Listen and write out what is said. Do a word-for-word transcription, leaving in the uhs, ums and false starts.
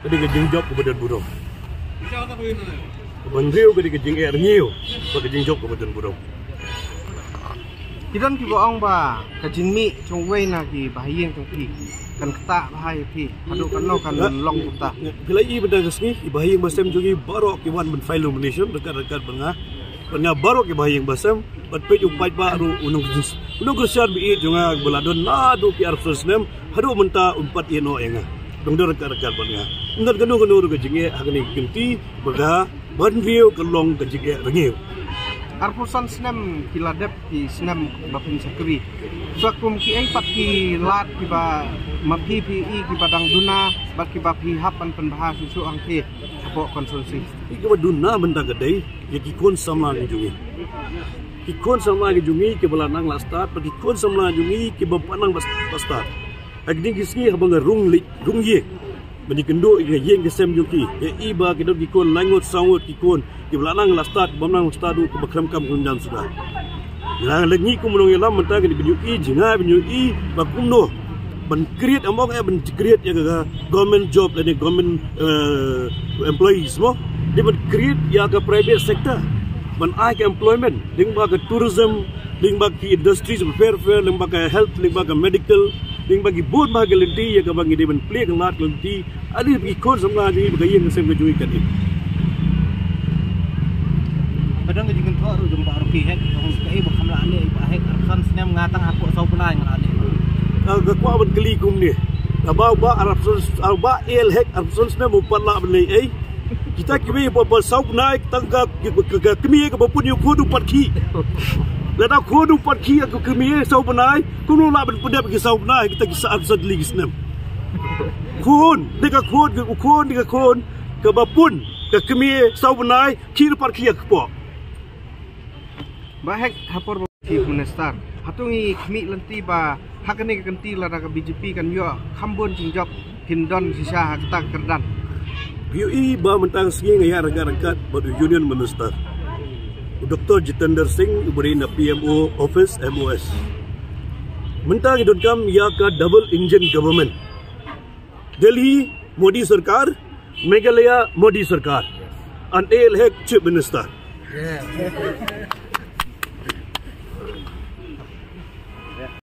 Ka dei ka jingjop kaba don burom. Ka ban riew ka dei ka jingeh rngiew bad ka jingjop kaba don burom. Ki don kiba ong ba ka jingmih jong uwei na ki bahaïing jong phi kan ktah bha ïa phi haduh katno kan long kumta. Phi la ïohi mynta ka sngi ki bahaïing basem jong ngi baroh ki wan ban file nomination ryngkat ryngkat bad nga. Bad nga baroh ki bahaïing basem bad peit u paidbah ruh u nongkyrshan, u nongkyrshan ba ïeit jong nga ba la don naduh ki arphew snem haduh mynta um pat ïehnoh ïa nga. Dang don ryngkat ryngkat bad nga. Ym don kano kano ruh ka jingeh ha kane ka kynti ba ka ban riew ka long ka jingeh rngiew. Arphew san snem ki la dep ki snem ba phin shakri. Sa kum kiei pat ki lad kiba ma phi phi i kiba dang duna bad kiba phi hap ban pynbha shuh shuh hangtei hapoh constituency. Ki kiba duna mynta ka dei ïa ki khun samla ki jong ngi. Ki khun samla ki jong ngi kiba la nang la stad bad ki khun samla jong ngi kiba pat nang ba stad. Ha kine ki sngi haba nga rung leit rung ïing ban ïakynduh ïa ka ïing ka sem jong ki, nga ïohi ba ki don ki khun lai ngut saw ngut ki khun kiba la nang la stad, bym nang stad ruh kiba khlem kam khlem jam suda. Nga la ngi kum u nongïalam mynta kane ban ïohi, jngai ban ïohi ba kumno ban create, ym ong eh ban create ïa ka government job lane government, eh, employees mo. Dei ban create ïa ka private sector, ban ai ka employment lyngba ka tourism, lyngba ki industries bapher bapher, lyngba ka health, lyngba ka medical, lyngba ki bun bah ki lynti ïa kaba ngi dei ban plie ka lad ka lynti. Ani ki khun samla jong ngi ba ka ïing ka sem ka jong ngi kan im. Ka don ka jingkynthoh ruh jong Bah Rocky Hek, jong kaei ba kham la leh Bah Hek, arphew san snem, nga tang hapoh saw bnai nga la leh. Ka, ka kwah ban kylli kumne. Ka Bah, Bah arphew san, Bah A L Hek arphew san snem u pat lah ban leh ei. Kita kiwei ba, ba saw bnai tang ka, ka, ka, ka kmie kaba pun ïa u khun u pat khih. Lada khun u pat khih ïa ka kmie saw bnai, kumno lah ban pyndep ki saw bnai kita ki sa, sa tylli ki snem. Khun, dei ka khun, ka khun, dei ka khun kaba pun ka kmie saw bnai, khih u pat khih ïa ka kpoh. Bah Hek, ha por ba Chief Minister, hato ngi khmih lynti ba ha kane ka kynti lada ka B J P kan ïoh kham bun jingjop phin don shisha ha kata ka kyrdan? Phi ïohi ba mynta ka sngi nga ïaid ryngkat ryngkat bad u Union Minister, u Doctor Jitendra Singh, uba dei na P M O office, M O S. Mynta ngi donkam ïa ka double engine government. Delhi Modi Sarkar, Meghalaya Modi Sarkar, and A L Hek Chief Minister.